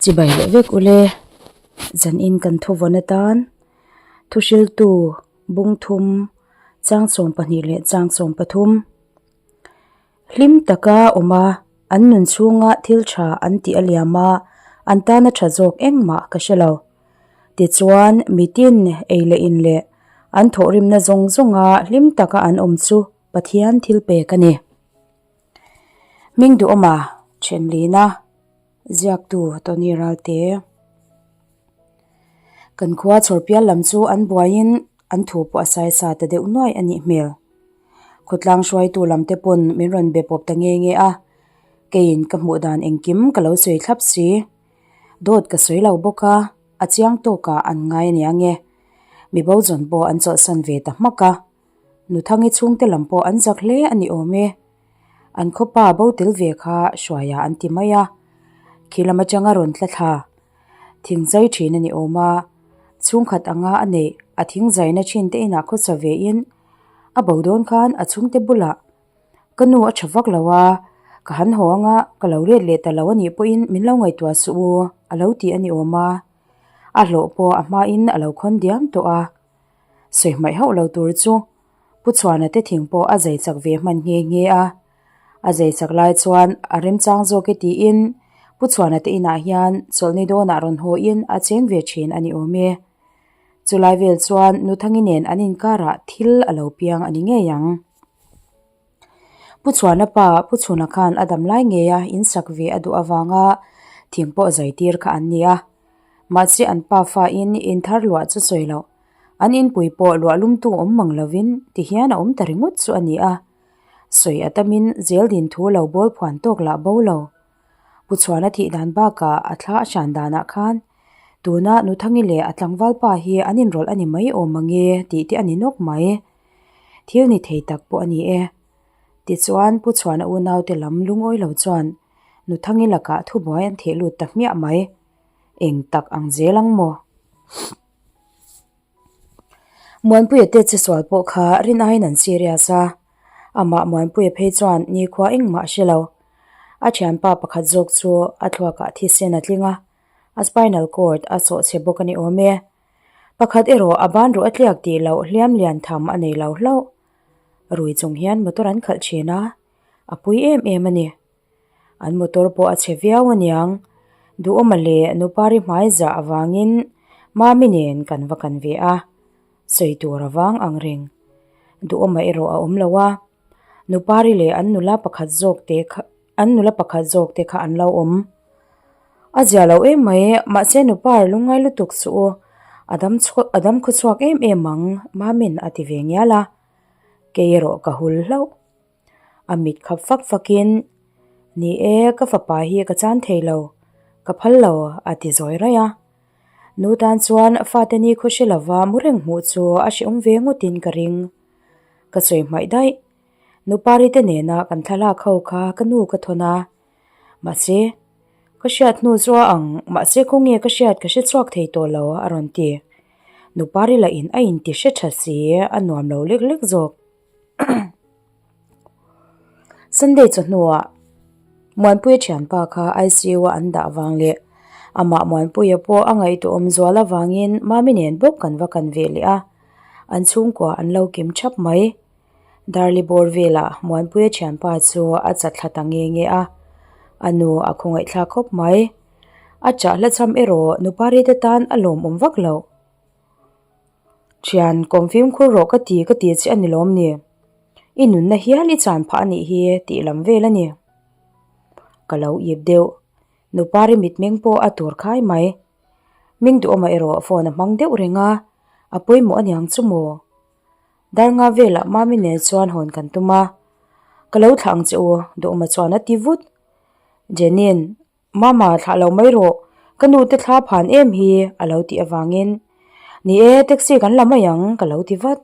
Chibai leh vek ule, zanin kan thuvawn atan thuhriltu bungthum chang 12 leh chang 13. Hlim taka awm a, an nun chhunga thil tha an tih a liam a, an tana tha zawk engmah ka hre lo. Tichuan, mitin ei leh in leh an thawhrimna zawng zawnga hlim taka an awm chu Pathian thil pek a ni. Hming duhawma thenlina ziaktu Tony Ralte. Kan khua chhawrpial lam chu an buaiin an thu pawh a saisa ta deuh nuai a nih hmel. Khawtlang hruaitu lam te pawn min rawn be pawp ta nge nge a, keiin ka hmuh dan engkim ka lo sawi thlap si. Dawt ka sawi lo bawk a, a chiang tawkah an ngai ania nge. Mibo zawn pawh an chawlhsan ve ta hmak a. Nuthangi chhungte lam pawh an zak hle a ni awm e. An khawpa bo tel ve kha hruaia an ti mai a. Khi lam atanga rawn tla thla thing zai thin a ni awm a. Chhungkhat anga a neih a thing zaina thin te inah khawsa ve in a bo dawn khan a chhungte bulah ka nu a tha vak lo a, ka han haw anga ka lo let leh ta lo a nih pawhin min lo ngaihtuah suh u a lo ti a ni awm a. A hlawh pawh a hmain a lo khawn diam tawh a. Sawi hmaih hauh lo tur chu Pu Chhuana te thing pawh a zai chak ve hman nghe nghe a. A zai chak lai chuan a remchang zawk e tiin Pu Chhuana te inah hian chawlhni dawnah rawn haw in a cheng ve thin a ni awm e. Chulai vel chuan Nuthangi nen an inkarah thil a lo piang a ni ngei ang. Pu Chhuana pa Pu Chhuna khan a dam lai ngei a insak ve a duh avanga thing pawh zai tir kha an ni a. Mahse an pa fa in in thar luah chu sawi loh. An inpui pawh luah lumtu awm mang lovin ti hian a awm ta ringawt chu a ni a. Sawi a tamin zel din thu lo bawl phuan tawk lah bo lo. Pu Chhuana thih dan bakah a thla a hran danah khan tuna Nuthangi leh a tlangval pa hi an inrawlh a ni mai awm ang e tih te a ni nawk mai. Thil ni thei tak pawh a ni e. Tichuan Pu Chhuana unaute lam lungawi lo chuan Nuthangi lakah thubuai an theh lut ta hmiah mai. Eng tak ang zel ang maw? Muanpuia te che sual pawh kha rin aiin an serious a, amah Muanpuia phei chuan nikhua engmah a hre lo. A thianpa pakhat zawk chu a thluakah thisen a tling a, a spinal cord a sawh chhe bawk a ni awm e. Pakhat erawh a ban ruh a tliak tih loh hliam lian tham a nei lo hlauh. Rui chung hian motor an khalh thin a, a pui em em a ni. An motor pawh a chhe viau aniang. Duhawma leh Nupari hmai zah avangin Mami nen kan va kan ve a, sawi tur avang ang reng. Duhawma erawh a awm lo a, Nupari leh an nula pakhat zawk te kha an nula pakhat zawk te kha an lo awm. A zia lo em mai, mahse Nupar lungngai lutuk suh u, a dam chhuak a dam khawchhuak em em ang Mami'n a ti ve ngial a, kei erawh ka hul hlauh. A mit khap fak fakin, Ni e, ka fapa hi ka chan thei lo, ka phal lo, a ti zawi raih a. Nu tan chuan fate ni khaw hre lova mu reng hmuh chu a hrehawm ve ngawtin ka ring. Ka sawi hmaih daih. Nupari te nena kan thlalak ho kha ka nu ka thawn a. Mahse, ka hriat hnu chu a ang, mahse khawnge ka hriat ka hre chhuak thei tawh lo, a rawn ti. Nupari lahin a inti hre tha si, a nuam lo lek lek zawk. Sunday chawhnuah Muanpuia thianpa kha ICU a an dah vang leh amah Muanpuia pawh a ngaihtuahawm zual avangin Mami nen bawk kan va kan ve leh a, an chhungkua an lo kim thap mai. Darli bawr velah Muanpuia thianpa chu a chat thla ta nge nge a, a nu a khawngaihthlak khawp mai. A chah hla cham erawh Nupari te tan a lawmawm vak loh. Thian, kawm fimkhur rawh ka ti ka ti che a ni lawm ni? I nunna hial i chan phah a nih hi tih lam vel a ni. Ka lo ip deuh. Nupari mitmeng pawh a tur khai mai. Ming duhawmah erawh phone a hmang deuh reng a, a pawimawh a niang chu maw? Darnga velah Mami nen chuan hawn kan tum a. Ka lo thlah ang che u, Duhawma chuan a ti vut. Jenny-in Mama, thlah lo mai rawh, ka nu te thla phan em hi a lo tih avangin, Ni e, taxi kan la mai ang ka lo ti vat.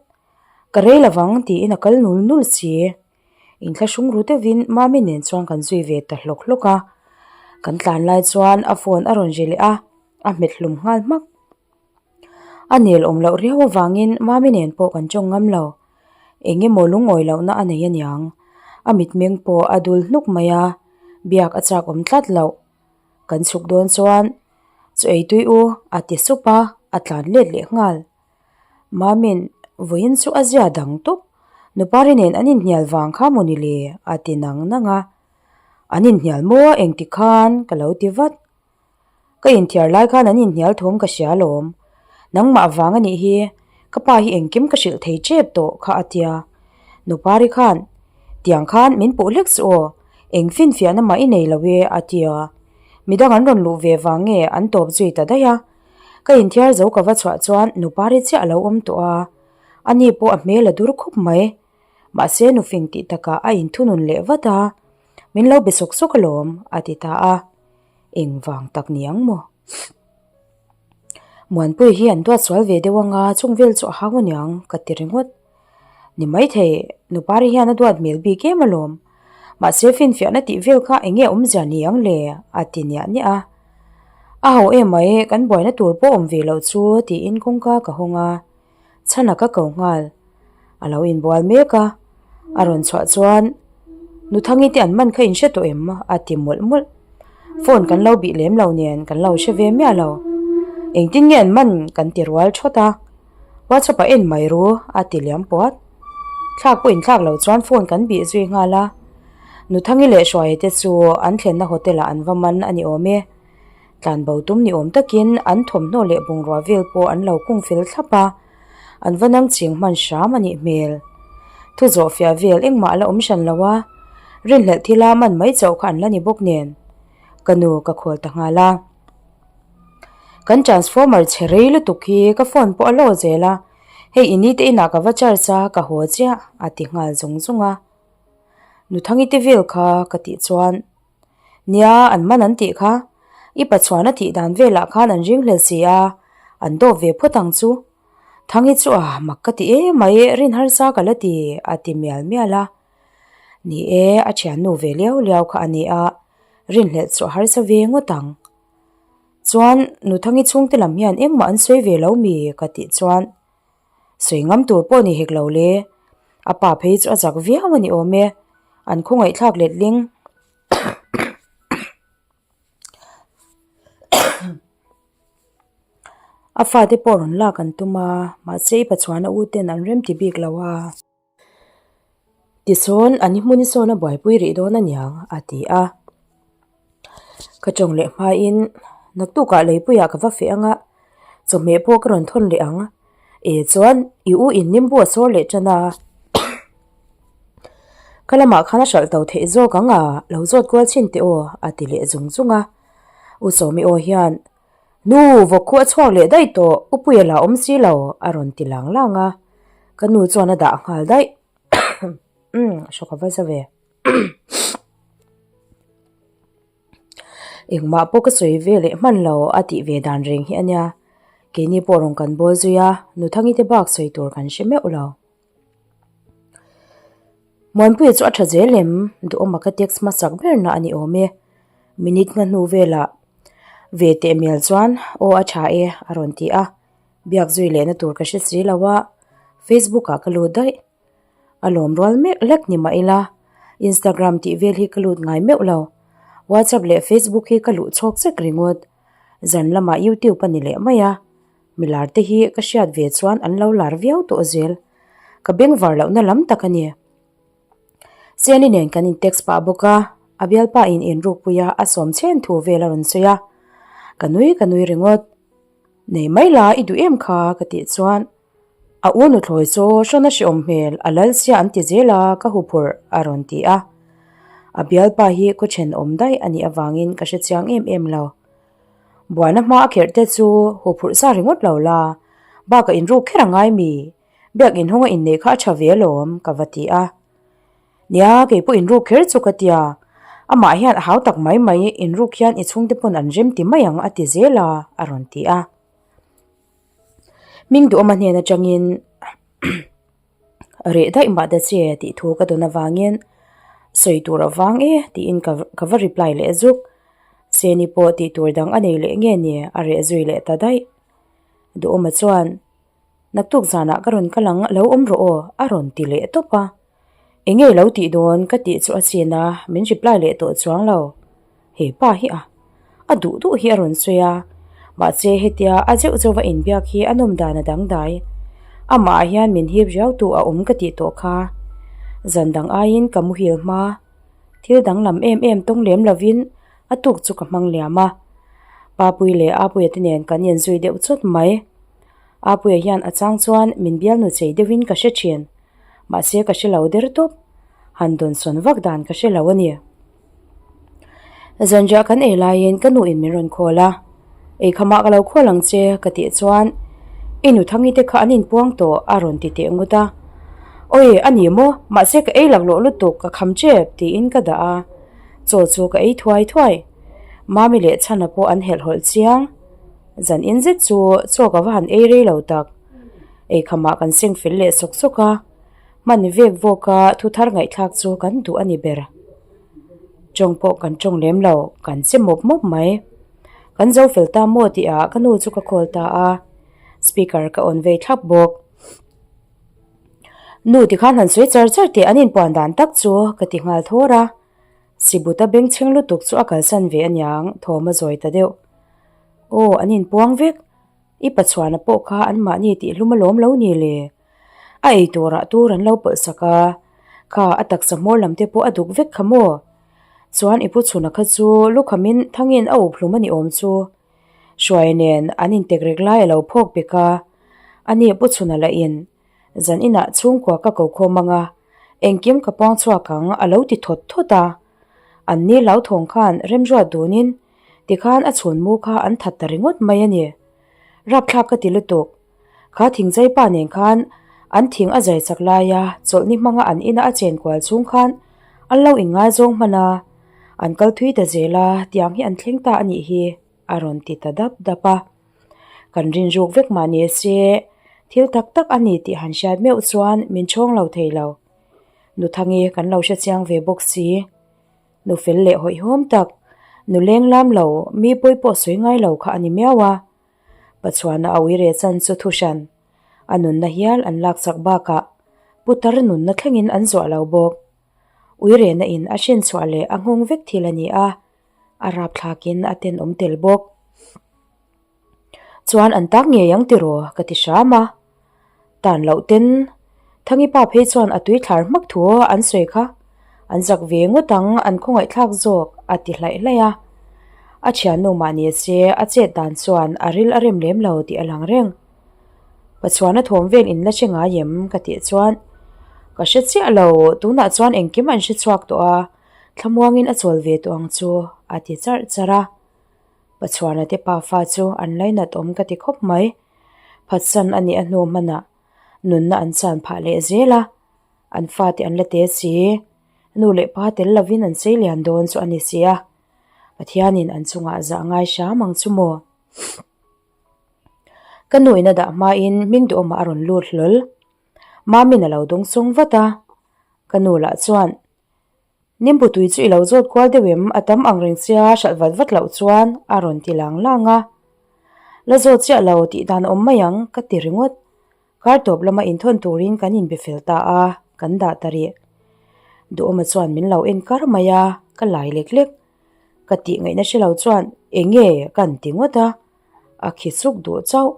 Ka rei lovang tiin a kal nul nul si. Inthlahrung ru deuhin Mami nen chuan kan zui ve ta hlawk hlawk a. Kan tlan lai chuan a phone a rawn ri leh a, a hmet hlum nghal hmak. A nel awm loh riau avangin Mami nen pawh kan tawng ngam lo. Eng emaw lungawi lohna a nei aniang. A mitmeng pawh a dul hnuk mai a, biak a chak awm tlat loh. Kan chhuk dawn chuan. Chaw ei tui u, a ti sup a, a tlan let leh nghal. Mamin, vawiin chu a zia dang tawp, Nupari nen an inhnial vang kha maw ni le? a ti nang nang a. An inhnial maw engti khan? ka lo ti vat. Ka inthiar lai khan an inhnial thawm ka hria alawm. Nangmah vang a nih hi, ka pa hi engkim ka hrilh thei tep tawh kha a tia. Nupari khan, Tiang khan min puh hlek chu aw, eng finfiahna mah i nei lo e a tia. Midang an rawn luh ve vang nge an tawp zui ta daih a. Ka inthiar zo ka va chhuah chuan Nupari chiah a lo awm tawh a, ani pawh a hmel a dur khawp mai. Mahse nufing tih takah a inthunun leh vat a, Min lo be sawk sawk alawm a ti ta a. Engvang tak ni ang maw? Muanpui hi an duat sual ve deuh anga chung vel chu a hau aniang ka ti ringawt. Ni maithei, Nupari hian a duat hmel bik em alawm. Mahse finfiahna tih vel kha eng nge awmzia ni ang le? a ti niah niah a. A ho em mai, kan buaina tur pawh awm ve loh chu tiin kawngka ka hawng a. Chhana ka ko nghal. A lo inbual mek a, a rawn chhuah chuan Nuthangi te an man kha in hre tawh em? a ti mawlh mawlh. Phone kan lo bih lem lo nen kan lo hre ve miah lo. Engtin nge an man kan ti rual thawt a, WhatsApp ah en mai ru a ti liam puat. Thlak pawh inthlak lo chuan phone kan bih zui nghal a. Nuthangi leh Hruaia te chu an thlenna hotel ah an va man a ni awm e. Tlanbo tum ni awm takin an thawmhnaw leh bungrua vel pawh an lo kung fel thlap a, an va nang ching hman hram a nih hmel. Thu zawh fiah vel engmah a la awm hran lo a, rinhlelh thila man mai chauh kha an la ni bawk nen. Ka nu ka khawl ta nghal a. Kan transformer chhe rei lutuk hi ka phone pawh a law zel a, hei i ni te inah ka va charge a ka haw chiah a ti nghal zung zung a. Nuthangi te vel kha ka tih chuan. Nia, an man an tih kha. I pachuan a tih dan velah khan an ring hlel si a, an dawp ve phawt ang chu. Thangi chu a mak ka ti em mai, rin harsa ka la ti, a ti mial mial a. Ni e, a thiannu ve liau liau kha a ni a, rinhlelh chu a harsa ve ngawt ang. Chuan, Nuthangi chhungte lam hian engmah an sawi ve lo mi? ka tih chuan. Sawi ngam tur pawh ni hek lo le. A pa phei chu a zak viau a ni awm e. An khawngaihthlak letling. A fate pawh rawn lak an tum a, mahse i pachuan a u ten an rem ti bik lo a. Tisawn an i hmun i sawn a buaipui rih dawn a niang a ti a. Ka tawng leh hmain naktukah leipuiah ka va feh ang a, chawhmeh pawh ka rawn thawn leh ang. E chuan i u in nimbu a sawr leh tan a, ka lamah khan a hralh to theih zawk ang a, lo zawt kual chhin teh aw a ti leh zung zung a. U Sawmi aw hian Nu, vawk khu a chhuak leh daih tawh, u Puia la awm si lo, a rawn ti lang lang a. Ka nu chuan a dah nghal daih. Umm, hrawk a va za ve. Engmah pawh ka sawi ve leh hman lo a tih ve dan reng hi a nia. Keini pawh rawn kan bawl zui a, Nuthangi te bak sawi tur kan hre meuh lo. Muanpuia chu a tha zel em? Duhawma ka text hmasak ber na a ni awm e. Minute nga hnu velah ve teh mial chuan aw a tha e a rawn ti a. Biak zui lehna tur ka hre si lo a, Facebook ah ka lut daih. A lawm rual mek lek ni mah ila, Instagram tih vel hi ka lut ngai meuh lo. WhatsApp leh Facebook hi ka luh chhawk zek ringawt. Zan lamah YouTube a ni leh mai a. Milar te hi ka hriat ve chuan an lo lar viau tawh zel. Ka bengvar lohna lam tak a ni. Siani nen kan in text pah bawk a, a bialpa in inrukpui a a sawm chhen thu vel a rawn sawi a. Ka nui ka nui ringawt. Nei mai la i duh em kha ka tih chuan a u nuthlawi chu hrawn a hreawm hmel a lal sia an ti zel a ka huphurh a rawn ti a. A bialpa hi khaw thenawm daih a nih avangin ka hrechiang em em lo. Buaina hma a kherh te chu huphurh sa ringawt lo la, bakah inruk kher a ngai mi? Biak inhawng a inneih kha a tha ve alawm, ka va ti a. Nia, kei pawh inruk kher chu ka tia. Amah hian a hau tak mai mai, inruk hian i chhungte pawn an rem ti mai ang a ti zel a, a rawn ti a. Hming duhawma hnen atangin Reh daih mah ta che tih thu ka dawn avangin sawi tur avang e tiin ka ka va reply leh zuk. Seni pawh tih tur dang a nei leh nge ni a reh zui leh ta daih. Duhawma chuan naktuk zanah ka rawn kal ang lo awm rawh aw a rawn ti leh tawp a. Eng nge lo tih dawn ka tih chu a chin a min reply leh tawh chuang lo. He pa hi a a duh duh hi a rawn sawi a. Mahse hetia a zeuh zeuh va inbiak hi a nawm dan a dangdai. Amah ah hian min hip riau tu a awm ka tih tawh kha. Zan dang aiin ka muhil hma. Thil danglam em em tawng lem lovin a tuk chu ka hmang liam a. Papui leh Apuia te nen kan inzui deuh chawt mai. Apuia hian a chang chuan min bialnu chei deuhin ka hre thin. Mahse ka hre lo der tawp. Han dawnsawn vak dan ka hre lo a ni. Zanriah kan ei laiin ka nuin min rawn khawl a, Eikhamah ka lo khawl ang che ka tih chuan i nu Thangi te kha an inpuang tawh a rawn ti teh ngut a. Awi a ni maw, mahse ka ei laklawh lutuk ka kham tep tiin ka dah a, chaw chu ka ei thuai thuai. Mami leh Chhana pawh an helhhawlh chiang. Zan in zet chu chaw ka va han ei rei lo tak. Eikhamah kan seng fel leh sawk sawk a, hman vek vawka thu thar ngaihthlak chu kan duh a ni ber. Tawng pawh kan tawng lem lo, kan che mawp mawp mai. Kan zo fel ta maw tih ah ka nu chu ka call ta a, speaker ka on vei thlap bawk. Nu tikhan han sawi char char teh an inpuan dan tak chu ka ti nghal thawr a, Sibuta bengchheng lutuk chu a kalsan ve aniang thawm a zawi ta deuh. Aw an inpuang vek. I pachuana pawh kha anmahni tihhlum alawm lo ni le. A ei turah tur an lo pawlh sak a, kha a taksa hmawr lam te pawh a duk vek kha maw? Chuan i pu chhuna kha chu lukhamin thangin a up hlum a ni awm chu. Hruai nen an intek rek lai a lo phawk pek a, ani pu chhuna lah in zan inah chhungkua ka ko khawm ang a, engkim ka puang chhuak ang a lo ti thawt thawt a. An ni hlauthawng khan remruat dunin Tikhan a chhun mu kha an that ta ringawt mai a ni. Rapthlak ka ti lutuk. Kha thingzai pa nen khan an thing a zai chak laia chawlhni hmanga an ina a chen kual chhung khan an lo inngaizawng hman a, an kal thui ta zel a, tiang hi an thleng ta a nih hi, a rawn ti ta dap dap a. Kan rinruk vek mah ni se, thil tak tak a ni tih han hriat meuh chuan min chhawng lo thei lo. Nuthangi kan lo hrechiang ve bawk si. Nu fel leh hawihhawm tak, nu leng lam lo, mi pawi pawh sawi ngai lo kha a ni miau a. Pachuana a uire chan chu thu hran, a nunna hial an lak chak bakah putar nunna thlengin an zuah lo bawk. Uirena in a hrin chhuah leh a nghawng vek thil a ni a, a rapthlakin a tenawm tel bawk. Chuan an tak ngei ang tiraw ka ti hram a. Tan loh ten Thangi pa phei chuan a tui thlar hmak thu an sawi kha. An zak ve ngawt ang an khawngaihthlak zawk a ti hlaih hlaih a. A thiannu mah ni se a chet dan chuan a ril a rem lem lo tih a lang reng. Pachuan a thawm vel in la hre ngai em ka tih chuan ka hre chiah lo tunah chuan engkim an hre chhuak tawh a thlamuangin a chawl ve tawh ang chu a ti charh charh a. Pachuana te pafa chu an lainat awm ka ti khawp mai. Phatsan a nih a hnu hmanah nunna an chan phah leh zel a, an fate an la te si. Nu leh pa tel lovin an sei lian dawn chu a ni si a, Pathianin an chungah zah ngai hram ang chu maw? Ka nu in a dah hmain hming duhawmah a rawn lut hlawl. Mamin a lo dawng sawng vat a, ka nu lah chuan Nimbu tui chu i lo zawt kual deuh em? A tam ang reng sia hralh vat vat loh chuan a rawn ti lang lang a. La zawt chiah lo tih dan a awm mai ang ka ti ringawt. Kar tawp lama inthawn turin kan inbe fel ta a, kan dah ta rih. Duhawma chuan min lo en kar mai a, ka lai lek lek. Ka tih ngaihna hre lo chuan eng nge kan ti ngawt a, a khi chuk duh chauh.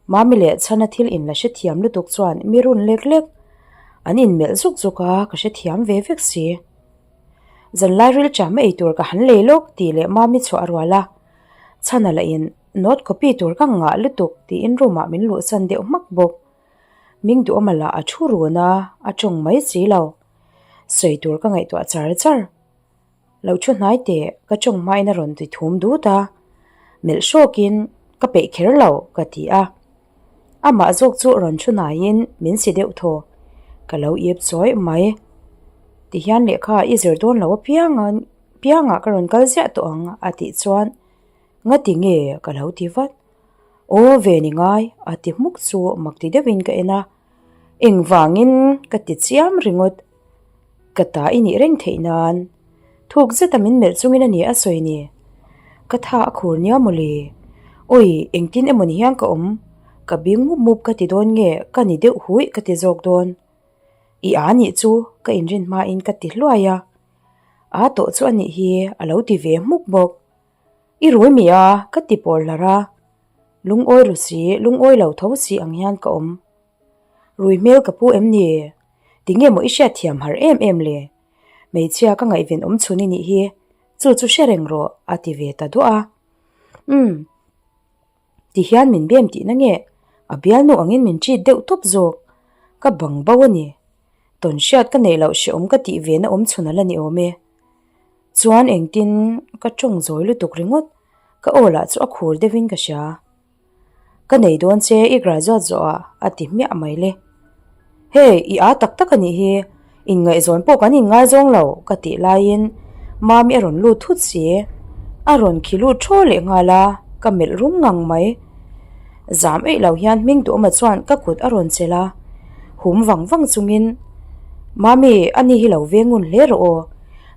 Mami leh Chhana thil in la hrethiam lutuk chuan mi run lek lek. An inmelh zuk zuk a, ka hrethiam ve vek si. Zanlai ril ṭam ei tur ka han lei lawk tih leh Mami chhuah a rual a. Chhana lah in note copy tur ka ngah lutuk tiin room ah min luhsan deuh hmak bawk. Ming duhawma lah a thu run a, a tawng mai si lo. Sawi tur ka ngaihtuah char char. Lo thu hnai teh ka tawng hmain a rawn ti thum dut a, melh hrawkin ka peih kher lo ka ti a. Amah zawk chu rawn thu hnaiin min si deuh thaw, ka lo ip chawi mai. Tihian lehkha i zir dawn lo apianga piangah ka rawn kal ziah tawh ang a tih chuan ngati nge ka lo ti vat. Aw ve ni ngai a ti hmuk chu mak ti deuhin ka en a, engvangin ka ti chiam ringawt. Ka ta i nih reng theih nan thuk zeta min melh chungin a ni a sawi ni. Ka tha a khur nia mawle. Awi engtin emaw ni hian ka awm. Ka bing mup mup ka ti dawn nge ka ni deuh huih ka ti zawk dawn. I a nih chu ka inrin hmain ka ti hluai a. A tawh chu a nih hi a lo ti ve hmuk bawk. I rui mi a ka ti pawr hlar a. Lungawi ru si, lungawi lo tho si ang hian ka awm. Rui hmel ka pu em ni? Tinge maw i hriat thiam har em em le? Hmeichhia ka ngaihven awm chhun i nih hi, chu chu hre reng rawh a ti ve ta duah a. Umm. Ti hian min bem tihna nge? A bialnu angin min treat deuh tawp zawk. Ka bang bo a ni. Tawn hriat ka neih loh hrehawm ka tih ve na awm chhun a la ni awm e. Chuan engtin ka tawng zawi lutuk ringawt, ka aw lah chu a khur deuhin ka hria. Ka nei dawn che i graduate zawhah a ti hmiah mai le. Hey, i â tak tak a nih hi, inngaihzawn pawh kan inngaizawng lo ka tih laiin Mami a rawn lut thut si. A rawn khi lut thaw leh nghal a, ka melh rum ngang mai. Zam eih lo hian hming duhawma chuan ka kut a rawn chelh a, hum vang vang chungin, Mami, ani hi lo veng ngun hle rawh aw,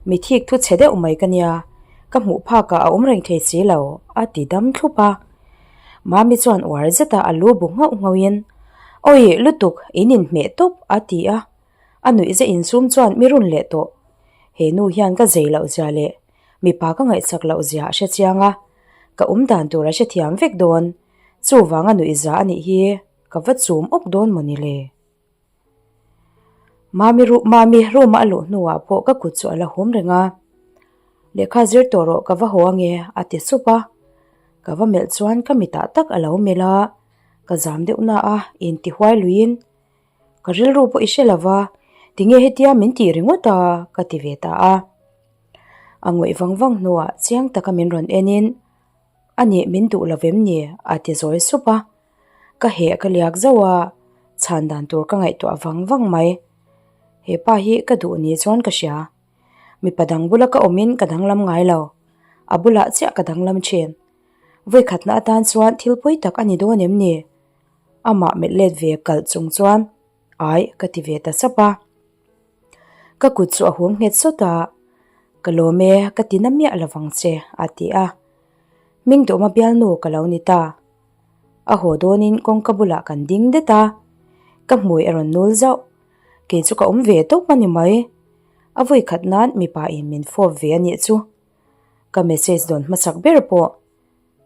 mi thik thu chhe deuh mai ka nia, ka hmuh phakah a awm reng thei si lo, a ti dam thlup a. Mami chuan uar zeta a lu bu nghauh nghauhin, Awi, lutuk, in inhmeh tawp, a ti a. A nuih zeh insum chuan mi run leh tawh. He nu hian ka zei loh zia leh mipa ka ngaihsak loh zia a hre chiang a, ka awm dan tur a hrethiam vek dawn. Chuvanga nuih za a nih hi ka va chum awk dawn maw ni le? Mami ru Mami room a a luh hnuah pawh ka kut chu a la hum reng a, Lehkha zir tawh rawh ka va haw ange a ti sup a, ka va melh chuan ka mitah tak a lo melh a, ka zam deuh na a intihuai luiin ka rilru pawh i hre lo va, tinge hetia min tih ringawt a ka ti ve ta a. A ngawih vang vang hnuah chiang taka min rawn enin A nih min duh lo vem ni? a ti zawi sup a. Ka heh ka liak zauh a, chhan dan tur ka ngaihtuah vang vang mai. He pa hi ka duh ni chuan ka hria. Mipa dang bula ka awmin ka danglam ngai lo. A bulah chiah ka danglam thin. Vawikhatna atan chuan thil pawi tak a ni dawn em ni? Amah melh let ve kalh chung chuan ai ka ti ve ta sap a. Ka kut chu a hum nghet sawt a, Ka lawm e, ka ti na miah lo vang che, a ti a. Hming duhma bialnu ka lo ni ta. A haw dawnin kawngka bulah kan ding det a, ka hmui a rawn nul zauh. Kei chu ka awm ve tawp a ni mai. A vawi khat nan mipa in min fawp ve a nih chu. Ka message dawn hmasak ber pawh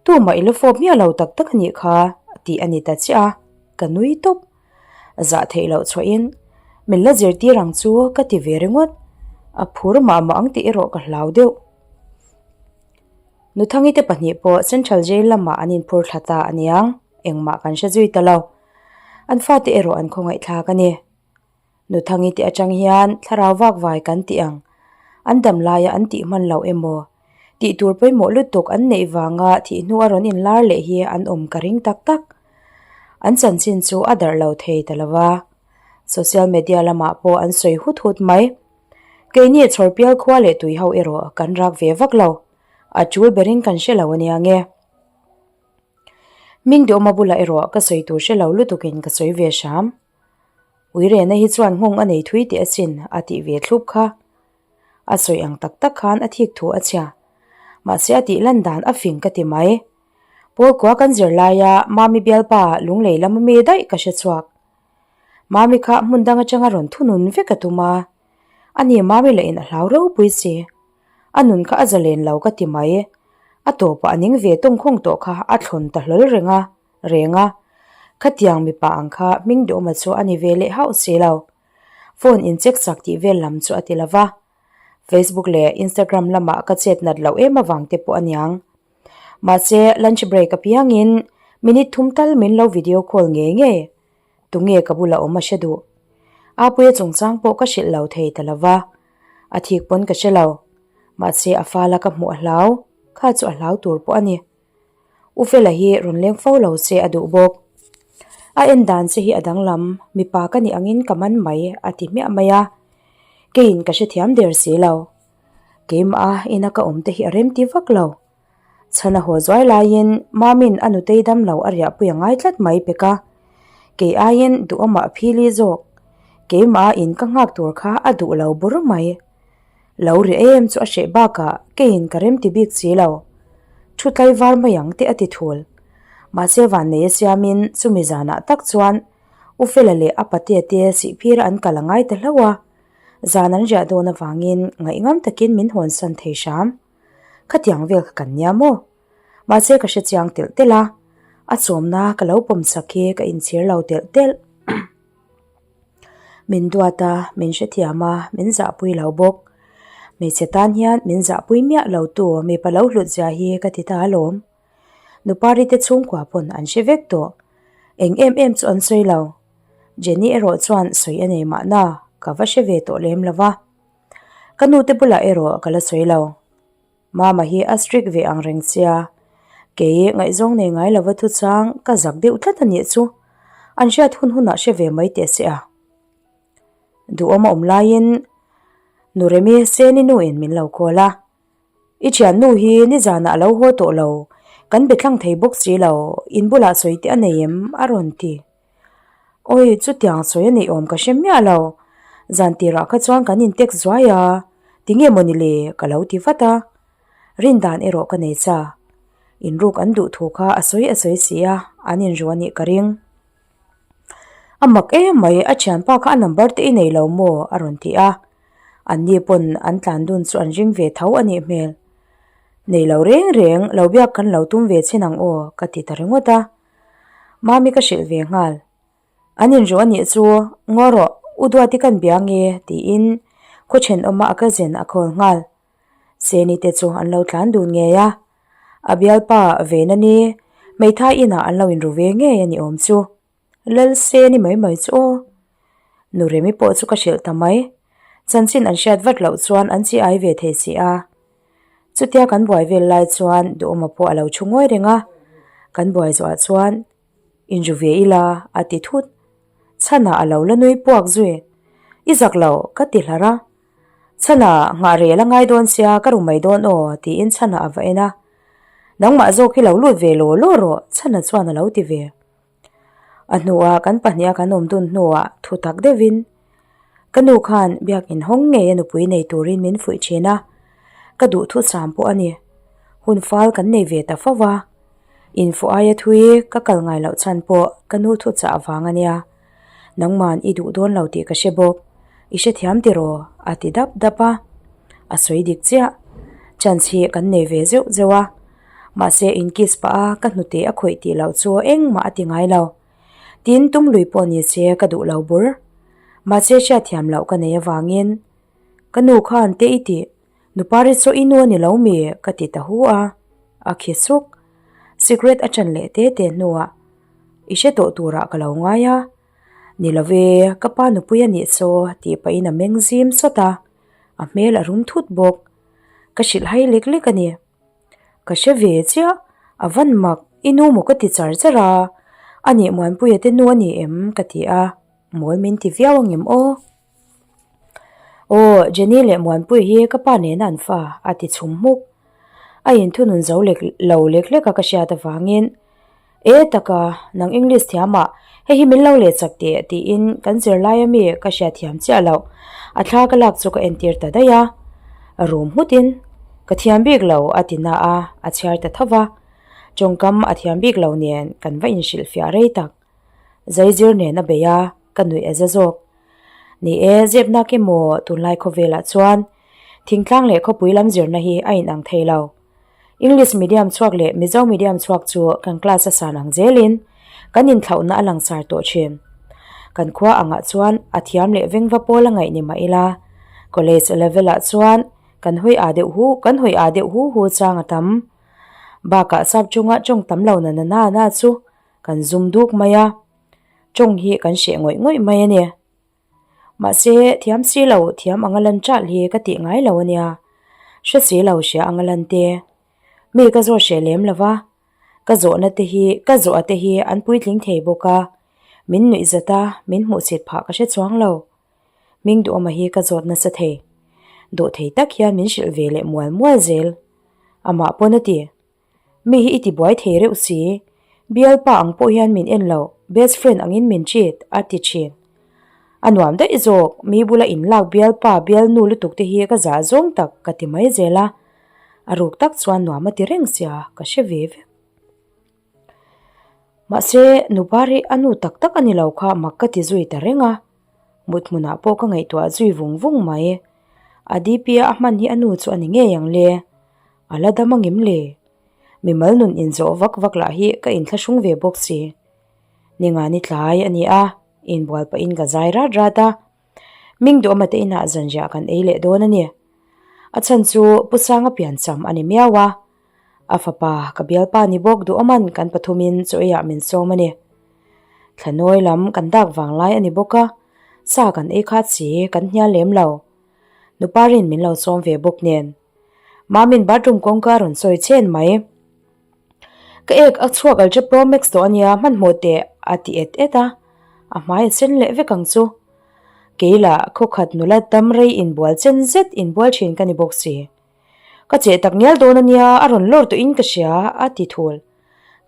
Tumah i la fawp miah lo tak tak a nih kha tih a ni ta chiah a, ka nui tawp. Zah theih loh chhuahin min la zirtir ang chu ka ti ve ringawt, a phur mah mah ang tih erawh ka hlau deuh. Nuthangi te pahnih pawh Central Jail lamah an inphur thla ta a niang, engmah kan hre zui ta lo. An fate erawh an khawngaihthlak a ni. Nuthangi te atang hian thlarau vak vai kan tih ang, an dam laia an tih hman loh emaw, tih tur pawimawh lutuk an neih vanga thih hnu a rawn inlar leh hi an awm ka ring tak tak. An chanchin chu a darh lo thei ta lo va, social media lamah pawh an sawi hut hut mai. Keini chhawrpial khua leh tui ho erawh kan rak ve vak lo, a tul berin kan hre lo ania nge. Hming duhawma bulah erawh ka sawi tur hre lo lutukin ka sawi ve hram. Uirena hi chuan nghawng a nei thui teh asin a tih ve thlup kha. A sawi ang tak tak khan a thik thu a chhia. Mahse a tih lan dan a fing ka ti mai. Pawl kua kan zir laia Mami bialpa lunglei lam ami daih ka hre chhuak. Mami kha hmun dang atanga rawn thunun vek a tum a. Ani Mami lah in a hlau ropui si. A nun kha a zalen lo ka ti mai. A tawpah a ning ve tawngkhawng tawh kha a thlawn ta hlawl reng a. reng a, khatiang mipa ang kha hming duhawma chu a ni ve leh hauh si lo. Phone in check sak tih vel lam chu a ti lo va, Facebook leh Instagram lamah ka chet nat loh em avang te pawh a niang. Mahse, lunch break apiangin minute thum tal min lo video call ngei ngei. Tunge ka bula awm a hre duh. Apuia chungchang pawh ka hrilh lo thei ta lo va, a thik pawn ka hre lo. Mahse, a fala ka hmuh a hlau, kha chu a hlau tur pawh a ni. U Fela hi rawn leng fo lo se a duh bawk. A en dan che hi a danglam, mipa ka nih angin ka man mai a ti hmiah mai a. Keiin ka hrethiam der si lo. Keimah a ina ka awm te hi a remti vak lo. Chhan a haw zuai laiin Mamin a nutei dam lo a riahpui a ngai tlat mai pek a. Kei aiin duhawmah a phili zawk. Keimah a in ka nghak tur kha a duh lo bur mai. Lo ri em chu a hreh bakah keiin ka remti bik si lo. Thu tlaivar mai ang te a ti thul. Mahse vannei a siamin chumi zanah tak chuan U Fela leh a patea te sihphira an kal a ngai ta hlauh a, zan an riah dawn avangin ngaihngam takin min hawnsan thei hram. Khatiang vel kha kan nia maw? Mahse ka hre chiang telh telh a. A sawmna ka lo pawm sak hi ka inchhir lo telh telh. Min duat a, min hrethiam a, min zahpui lo bawk. Hmeichhe tan hian min zahpui miah lo tu mipa lo hlut zia hi ka ti ta alawm. Nupari te chhungkua pawn an hre vek tawh. Eng em em chu an sawi lo. Jenny erawh chuan sawi a nei mahna ka va hre ve tawh lem lo va. Ka nu te bulah erawh ka la sawi lo. Mama hi a strict ve ang reng sia. Kei ngaihzawng nei ngai lova thuchang ka zak deuh tlat a nih chu. An hriat hun hunah hre ve mai teh se a. Duhawm a awm laiin Nuremi Seni nuin min lo call a. I thiannu hi nizanah a lo haw tawh lo, kan be tlang thei bawk si lo, in bulah sawi te a nei em? a rawn ti. Awi, chutiang sawi a neih awm ka hre miah lo. Zan tirah kha chuan kan in text zuai a, tinge mawni le ka lo ti vat a. Rindan erawh ka nei cha. Inruk an duh thu kha a sawi a sawi si a, an inru a nih ka ring. A mak em mai, a thianpa kha a number te i nei lo maw? a rawn ti a. Anni pawn an tlan dun chu an ring ve tho a nih hmel. Nei lo reng reng, lo biak kan lo tum ve chin ang aw ka ti ta ringawt a. Mami ka hrilh ve nghal. An inru a nih chu, Ngaw rawh, u Duati kan bia nge tiin khaw thenawma a cousin a call nghal. Seni te chu an lo tlan dun ngei a. A bialpa Vena ni hmeithai inah an lo inru ve ngei a ni awm chu. Lal Seni mai mai chu aw. Nu Remi pawh chu ka hrilh ta mai. Chanchin an hriat vat loh chuan an chi ai ve thei si a. Chutia kan buai vel lai chuan Duhawma pawh a lo thu ngawi reng a, kan buai zawhah chuan inru ve ila a ti thut. Chhanah a lo la nui puak zui. I zak lo ka ti hlar a. Chhanah nghah rel a ngai dawn sia ka ru mai dawn aw tiin Chhanah a va en a. Nangmah zawk hi lo lut ve law law rawh Chhanah chuan a lo ti ve. A hnuah kan pahniha kan awm dun hnuah thu tak deuhin ka nu khan biakin hawng ngei a nupui nei turin min fuih thin a, ka duh thusam pawh a ni. Hun fal kan nei ve ta fo va, infawh aia thui ka kal ngai loh chhan pawh ka nu thuchah avang a nia. Nangman i duh dawn lo tih ka hre bawk, i hrethiam tiraw? a ti dap dap a, a sawi dik chiah. Chance hi kan nei ve zeuh zeuh a. Mahse in kiss pah a ka hnute a khawih tih loh chu engmah a ti ngai lo. Tin tum lui pawh ni se ka duh lo bur. Mahse hriatthiam loh ka nei avangin ka nu khan te i tih nupari chu i nu a ni lo mi ka ti ta hu a, a khi suk. Cigarette a ṭan leh te te hnuah i hre tawh turah ka lo ngai a. Ni lo ve, ka pa nupui a nih chu tih pahin a meng zim sawt a, a hmel a rum thut bawk. Ka hrilh hai lek lek a ni. Ka hre ve chiah, a van mak, i nu maw ka ti char char a, a nih Muanpuia te nu a ni em? ka ti a, mawl min ti viau angem aw. Aw, Jenny leh Muanpuia hi ka pa nena an fa, a ti chhum hmuk. A inthunun zo lek lo lek lek a ka hriat avangin E taka, nang English thiamah hei hi min lo leh chak teh tiin kan zirlai ami ka hriatthiam chiah loh. A thla ka lak chu ka entir ta daih a. Rum nghutin, Ka thiam bik lo a ti na a, a chhiar ta tho va. Tawngkam a thiam bik lo nen kan va inhrilhfiah rei tak. Zaizir nen a bei a, ka nuih a za zawk. Ni e, zepnak emaw tunlai khawvelah chuan thingtlang leh khawpui lam zirna hi a inang thei lo. English medium chhuak leh Mizo medium chhuak chu kan class a san ang zelin kan inthlauhna a langsar tawh thin. Kan khua angah chuan a thiam leh vengva pawl a ngaih ni mah ila, college level ah chuan kan hawi ah deuh hu kan hawi ah deuh hu hu chang a tam. Bakah sap chunga tawng tam lo na na na na chu kan zum duk mai a, tawng hi kan hreh ngawih ngawih mai a ni. Mahse, thiam si lo thiam anga lan ṭalh hi ka tih ngai lo a nia. Hre si lo hria anga lan te. Mi ka zawh hreh lem lo va, ka zawhna te hi ka zawh a te hi an puitling thei bawk a, min nuih zat a, min hmuhsit phah ka hre chuang lo. Hming duhawma hi ka zawt nasa thei. Dawh thei tak hian min hrilh ve leh mual mual zel. Amah pawn a ti. Mi hi i ti buai thei reuh si, bialpa ang pawh hian min en lo, best friend angin min treat, a ti thin. A nuam daih zawk, mi bula inlak bialpa bialnu lutuk te hi ka zah zawng tak ka ti mai zel a, a ruk tak chuan nuam a ti reng sia, ka hre ve vek. Mahse, Nupari a nu tak tak a ni lo kha mak ka ti zui ta reng a, mut hmunah pawh ka ngaihtuah zui vung vung mai. A DP a a hman hi a nu chu a ni ngei ang le. A la dam angem le? Mimal nun inzawh vak vak lah hi ka inthlahrung ve bawk si. Ningani tlai a ni a, inbual pahin ka zai rat rat a. Ming duhawma te inah zanriah kan ei leh dawn a ni. A chhan chu Pu Sanga piancham a ni miau a. A fapa ka bialpa ni bawk duhawman kan pathumin chaw eiah min sawm a ni. Thlanawi lam kan dak vang lai a ni bawk a, sa kan ei khat si kan hnial lem lo. Nuparin min lo sawm ve bawk nen. Mamin bathroom kawngka a rawn sawi chen mai. Ka ek a chhuak Ultra Pro Max tawh a nia, hmanhmawh teh a ti et et a, a hmai a sen leh vek ang chu. Kei lah khawkhat nula dam rei inbual chen zet inbual thin ka ni bawk si. Ka cheh tak ngial dawn a nia, a rawn lawr tawhin ka hria a ti thul.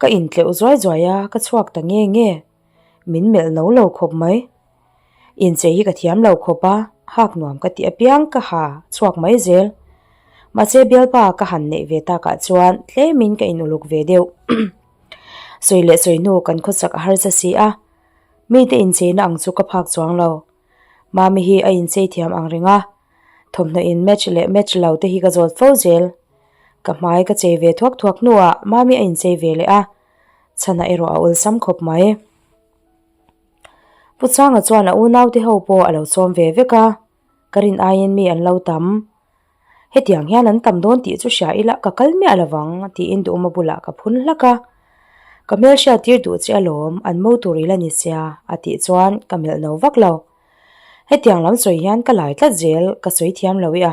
Ka intleuh zuai zuai a, ka chhuak ta nge nge. Min melh no lo khawp mai. Inchei hi ka thiam lo khawp a, hak nuam ka tih apiang ka ha chhuak mai zel. Mahse bialpa ka han neih ve takah chuan tlemin ka inuluk ve deuh. Sawi leh sawi hnu kan khawsak a harsa si a, mite incheina ang chu ka phak chuang lo. Mami hi a inchei thiam ang reng a, thawmhnaw in match leh match lo te hi ka zawt fo zel. Ka hmai ka chei ve thuak thuak hnuah Mami a inchei ve leh a, chhana erawh a awlsam khawp mai. Pu Changa chuan a unaute ho pawh a lo sawm ve vek a, ka rin aiin mi an lo tam. Hetiang hian an tam dawn tih chu hria ila ka kal miah lovang tiin Duhawma bulah ka phun hlak a. Ka hmelhriat tir duh che alawm, an mo tur ila ni sia a tih chuan ka melh no vak lo. Hetiang lam sawi hian ka lai tlat zel ka sawi thiam lo i a.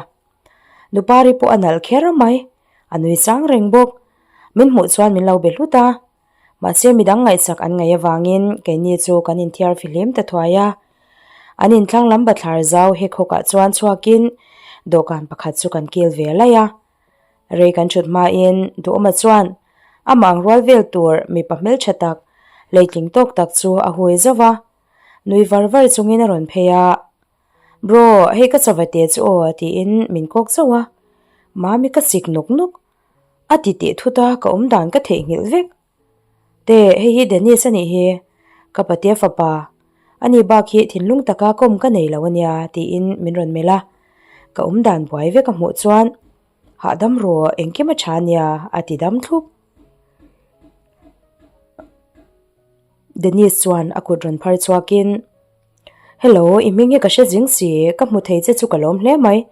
Nupari pawh a nalh kher mai, a nui chang reng bawk. Min hmuh chuan min lo be hlut a. Mahse midang ngaihsak an ngaih avangin keini chu kan inthiar fihlim ta thuai a. An inthlang lam bathlar zau hek hawkah chuan chhuakin dawhkan pakhat chu kan kil ve laih a. Rei kan thut hmain Duhawma chuan amah ang rual vel tur mipa hmeltha tak, leitling tawk tak chu a hui zauh a. Nui var var chungin a rawn phei a. Bro, hei ka chawva te chu aw tiin min kawk zauh a. Mami ka sik nawk nawk. A ti teh thut a, ka awm dan ka theihnghilh vek. Te, hei hi Dennis a nih hi, ka patea fapa. Ani bak hi thinlung taka kawm ka nei lo a nia tiin min rawn melh a. Ka awm dan buai vek a hmuh chuan, Hahdam rawh, engkim a tha a nia a ti dam thlup. Dennis chuan a kut rawn phar chhuakin, Hello, i hming hi ka hre zing si, ka hmu thei che chu ka lawm hle mai.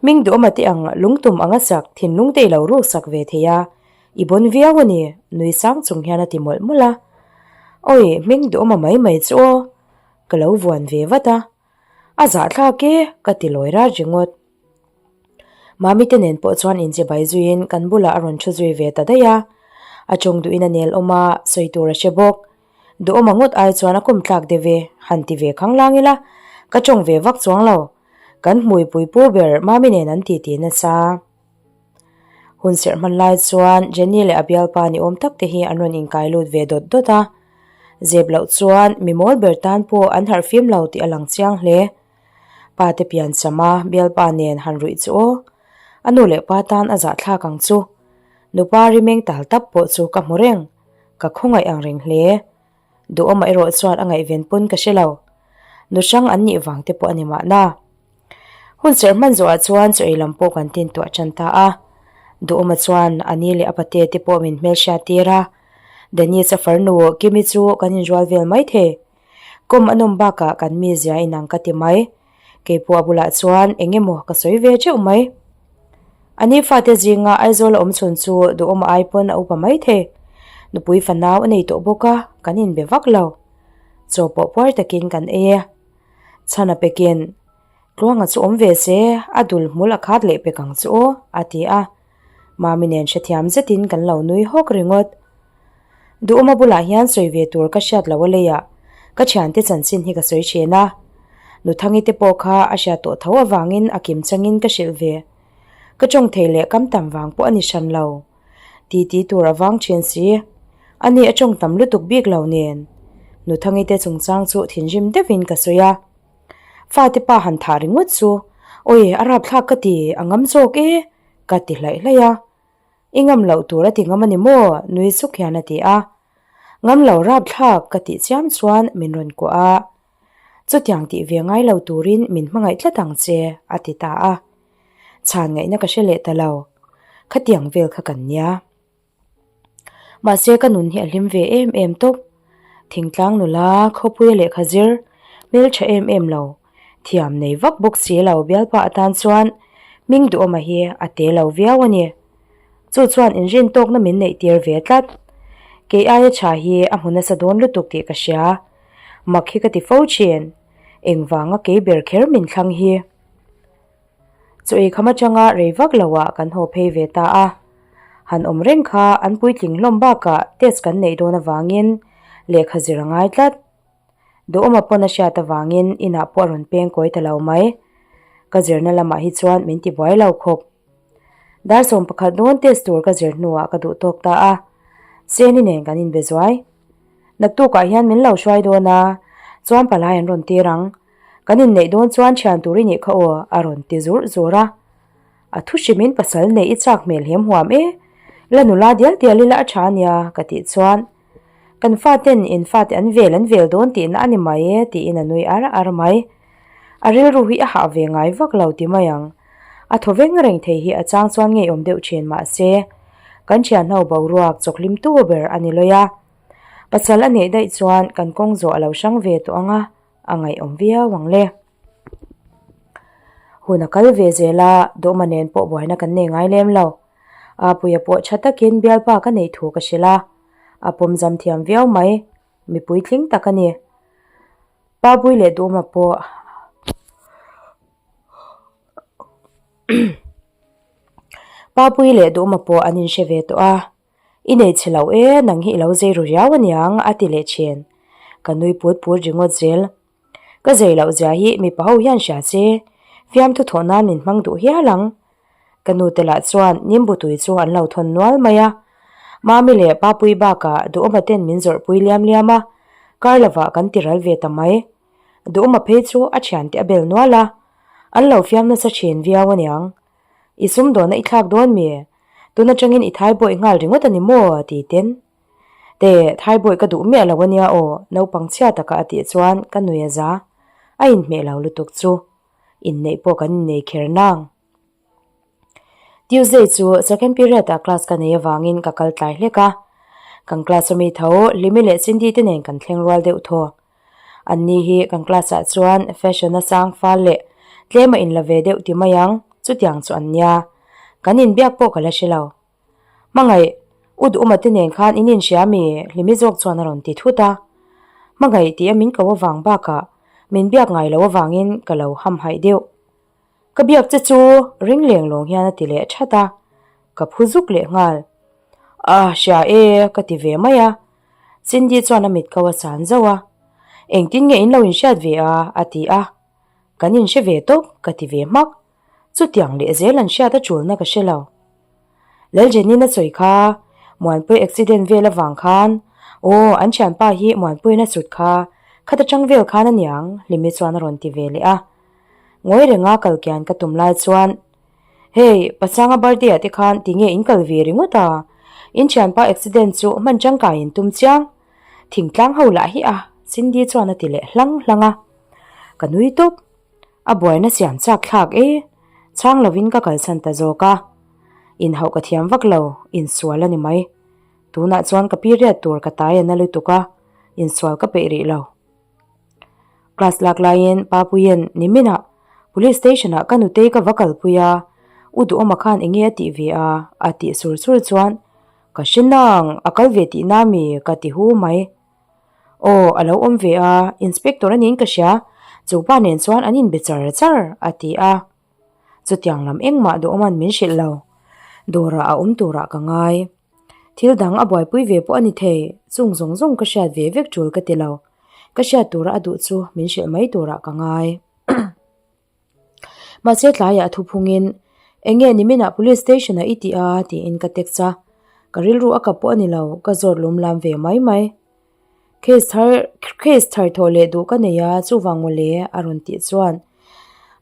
Hming duhawma te ang lungtum anga sak thinlung te i lo ruk sak ve thei a, i bawn viau a ni, nui sang chung hian a ti mawlh mawlh a. Awi, hming duhawma mai mai chu aw, ka lo vuan ve vat a. A zahthlak e, ka ti lawi rat ringawt. Mami te nen pawh chuan inchibai zuiin kan bulah a rawn thu zui ve ta daih a. A tawng duhin a nel awm a, sawi tur a hre bawk. Duhawma ngawt ai chuan a kum tlak deuh e, han ti ve khang lang ila, ka tawng ve vak chuang lo. Kan hmuipui pu ber Mami nen an titi nasa. Hun serh hman lai chuan Jenny leh a bialpa ni awm tak te hi an rawn inkai lut ve dawt dawt a. Zep loh chuan mi mawl ber tan pawh an harh fim lo tih a lang chiang hle. Pa te pian cham a, bialpa nen han ruih chu aw. A nu leh pa tan a zahthlak ang chu. Nupa rimeng tal tap pawh chu ka hmu reng. Ka khawngaih ang reng hle. Duhawmah erawh chuan a ngaihven pawn ka hre lo. Nu hrang an nih vang te pawh a ni mahna. Hun serh hman zawhah chuan chaw ei lam pawh kan tin tuah tan ta a. Duhawma chuan a ni leh a pate te pawh min hmelhriat tir a. Dennis-a farnu Kimi chu kan inrual vel mai thei. Kawm a nawm bakah kan mizia inang ka ti mai. Keipawh a bulah chuan eng emaw ka sawi ve teuh mai. A ni fate zinga Aizawl a awm chhun chu duhawm ai pawn a upa mai thei. Nupui fanau a nei tawh bawk a, kan inbe vak lo. Chaw pawh puar takin kan ei e. Chhan a pekin, Tluanga chu awm ve se, a dul hmul a khat leh pek ang chu aw, a ti a. Mami nen hrethiam zetin kan lo nui hawk ringawt. Duhawma bulah hian sawi ve tur ka hriat loh a leiah ka thiante chanchin hi ka sawi thin a. Nuthangi te pawh kha a hriat tawh tho avangin a kim changin ka hrilh ve. Ka tawng thei leh kam tam vang pawh a ni hran lo. Titi tur a vang thin si. Ani a tawng tam lutuk bik lo nen. Nuthangi te chungchang chu thinrim deuhin ka sawi a. Fate pa han thah ringawt chu, Awi, a rapthlak ka ti, a ngam zawk e, ka ti hlaih hlaih a. I ngam loh tur a ti ngam a ni maw? nui suk hian a ti a. Ngam lo rapthlak ka tih chiam chuan min rawn kuah a. Chutiang tih ve ngai lo turin min hmangaih tlat ang che, a ti ta a. Chhan ngaihna ka hre leh ta lo. Khatiang vel kha kan nia. Mahse ka nun hi a hlim ve em em tawp. Thingtlang nula, khawpuia lehkha zir, hmeltha em em lo, thiam nei vak bawk si lo bialpa atan chuan hming duhawma hi a te lo viau a ni. Chu chuan inrin tawkna min neih tir ve tlat. Kei aia tha hi a hmu nasa dawn lutuk tih ka hria. Mak hi ka ti fo thin. Engvanga kei ber kher min thlang hi. Chaw ei kham atanga rei vak loah kan haw phei ve ta a. Han awm reng kha an puitling hlawm bakah test kan neih dawn avangin lehkha zir a ngai tlat. Duhawma pawn a hriat avangin inah pawh a rawn peng kawi ta lo mai. Ka zirna lamah hi chuan min ti buai lo khawp. Dar 11 dawn test tur ka zir hnuah ka duh tawk ta a. Seni nen kan inbe zuai. Naktukah hian min lo hruai dawn a, chuan palai an rawn tir ang. Kan inneih dawn chuan thian tur i nih kha aw, a rawn ti zurh zurh a. A thu hrimin pasal neih i chak hmel hem huam e, la nula dial dial ila a tha ania ka tih chuan kan faten in fate an vel an vel dawn tihna a ni mai e tiin a nui ar ar mai. A rilru hi a hah ve ngai vak lo ti mai ang. A thaw veng reng thei hi a chang chuan ngeiawm deuh thin mahse kan thianho boruak chawkhlim tu ber a ni lawi a. Pasal a neih daih chuan kan kawng zawh a lo hrang ve tawh ang a. a ngaihawm viau ang le. Hun a kal ve zel a, Dawhma nen pawh buaina kan nei ngai lem lo. Apuia pawh tha takin bialpa ka neih thu ka hrilh a, a pawm zam thiam viau mai, mipui tling tak a ni. Papui leh Duhma pawh Papui leh Duhma pawh an inhre ve tawh a. I nei chhe lo e, nang hi i lo zei ru riau aniang, a ti leh thin. Ka nui put put ringawt zel. Ka zei loh zia hi mipa ho hian hria se, fiamthu thawh nan min hmang duh hial ang. Ka nu te lah chuan nimbu tui chu an lo thawn nual mai a. Mami leh Papui bakah Duhawma ten min zawrhpui liam liam a, kar lovah kan ti ral ve ta mai. Duhawma phei chu a thiante a bel nual a, an lo fiam nasa thin viau aniang. I sumdawnna i thlak dawn mi? Tun atangin i thaibawih nghal ringawt a ni maw? ti ten. Te, thaibawih ka duh miah lo ania aw, naupang chhia taka a tih chuan ka nui a za. A inhmeh lo lutuk chu. Inneih pawh kan innei kher nang. Tuesday chu second period ah class ka nei avangin ka kal tlai hlek a. Kan class ami tho Hlimi leh Cindy te nen kan thleng rual deuh thaw. An ni hi kan class ah chuan fashion a sang fal leh tlem a inla ve deuh ti mai ang, chutiang chu an nia. Kan inbiak pawh ka la hre lo. Hmangaih, U Duhuma te nen khan in inhria mi? Hlimi zawk chuan a rawn ti thut a. Hmangaih tih a min ko avang bakah min biak ngai lo avangin ka lo hamhaih deuh. Ka biak che chu ring leng lawng hian a ti leh that a, ka phu zuk leh nghal. A hria e ka ti ve mai a, Cindy chuan a mit ko a san zauh a, Engtin nge in lo inhriat ve a? a ti a, Kan inhre ve tawp ka ti ve hmak, chutiang leh zel an hriat a tulna ka hre lo. Laljenin a sawi kha, Muanpui accident vel avang khan, aw an thianpa hi Muanpuiin a sut kha, khata tang vel khan aniang Hlimi chuan a rawn ti ve leh a. Ngawi renga kal kian ka tum lai chuan, Hei, Pasanga birthday ah te khan tinge in kal ve ringawt a? In thianpa accident chu hman tangkai in tum chiang. Thingtlang ho lah hi a, Cindy chuan a ti leh hlang hlang a. Ka nui tawp. A buaina siam chak thlak e. Chhang lovin ka kalsan ta zawk a. Inhauh ka thiam vak lo, insual a ni mai. Tunah chuan ka period tur ka tai a na lutuk a, insual ka peih rih lo. Class lak laiin Papuiin niminah Police station ah ka nutei ka va kalpui a, U Duhawma khan enge a tih ve a? a tih sur sur chuan ka hre nang, a kal ve tihna mi ka ti hu mai. Aw, a lo awm ve a, inspector a niin ka hria, chu pa nen chuan an inbe char char a ti a. Chutiang lam engmah Duhawma'n min hrilh lo, dawrah a awm turah ka ngai. Thil dang a buaipui ve pawh a ni thei, chung zawng zawng ka hriat ve vek tul ka ti lo. Ka hriat tura a duh chu min hrilh mai turah ka ngai. Mahse tlaiah a thuphungin, Enge niminah police station ah i tih a? tiin ka text a. Ka rilru a kap pawh a ni lo, ka zawt lum lam ve mai mai. Case thar case thar thawh leh duh ka nei a, chuvang mawle a rawn tih chuan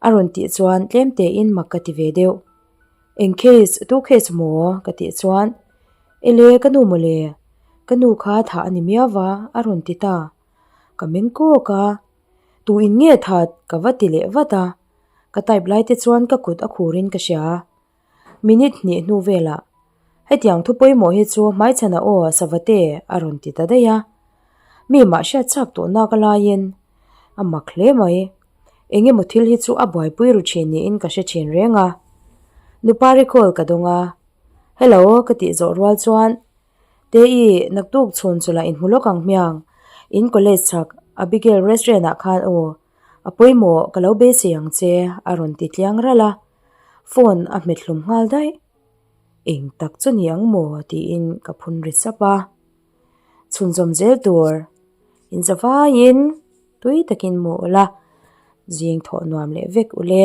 a rawn tih chuan tlem tein mak ka ti ve deuh. Eng case, tu case maw? ka tih chuan, Ele, ka nu mawle, ka nu kha thah a ni miau va, a rawn ti ta. Ka meng kawk a, Tu in nge that? ka va ti leh vat a, ka type lai te chuan ka kut a khur in ka hria. Minute hnih hnu velah. Hetiang thu pawimawh hi chu hmaichhana aw Savate a rawn ti ta daih a. Mi mah hriat chak tawh nak a laiin a mak hle mai. Eng emaw thil hi chu a buaipui ru thin niin ka hre thin reng a. Nupa recall ka dawng a. Hello ka tih zawh rual chuan Tei naktuk chhun chu lah inhmu lawk ang hmiang. In college chhak Abigail restaurant ah khan aw a pawimawh ka lo beisei ang che a rawn ti tliang ralh a. Phone a hmet hlum nghal daih. Eng tak chu ni ang maw tiin ka phun ri sap a. Chhunzawm zel tur inzavaiin tui takin mu ula zing thawh nuam leh vek ule.